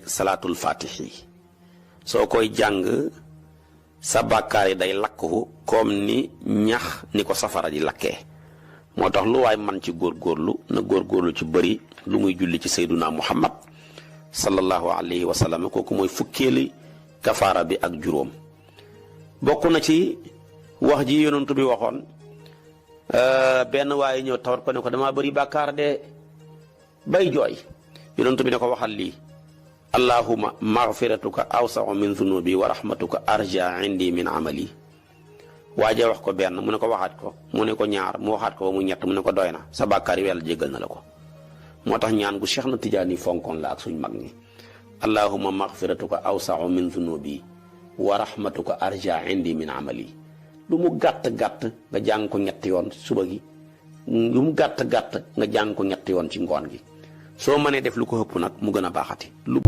salaatul faatihi soo koy jàng sa bàkkaar yi day lakku comme ni ñax ni ko safara di lakkee. moo tax lu waay man ci góorgóorlu na góorgóorlu ci bëri lu muy julli ci sayduna muhammad sallallahu alayhi wa sallam kooku mooy fukkeeli kafaara bi ak juróom. bokk na ci wax ji yonent bi waxoon benn waaye ñëw tawat ko ne ko damaa bëri bàkkaar de bay jooy yonent bi ne ko waxal lii allahumma maghfiratuka awsa'u min dhunubi wa rahmatuka arja indi min amali. waaje wax ko benn mu ne ko waxaat ko mu ne ko ñaar mu waxaat ko ba mu ñett mu ne ko doy na sa bàkkaar yi yàlla jéggal na la ko. moo tax ñaan gu Cheikh na Tijaani fonkoon la ak suñ mag ñi allahumma maghfiratuka awsa'u min dhunubi wa rahmatuka arja indi min amali. lu mu gàtt-gàtt nga jàng ko ñetti yoon suba gi lu mu gàtt-gàtt nga jàng ko ñetti yoon ci ngoon gi soo mënee def lu ko ëpp nag mu gën a baaxati lu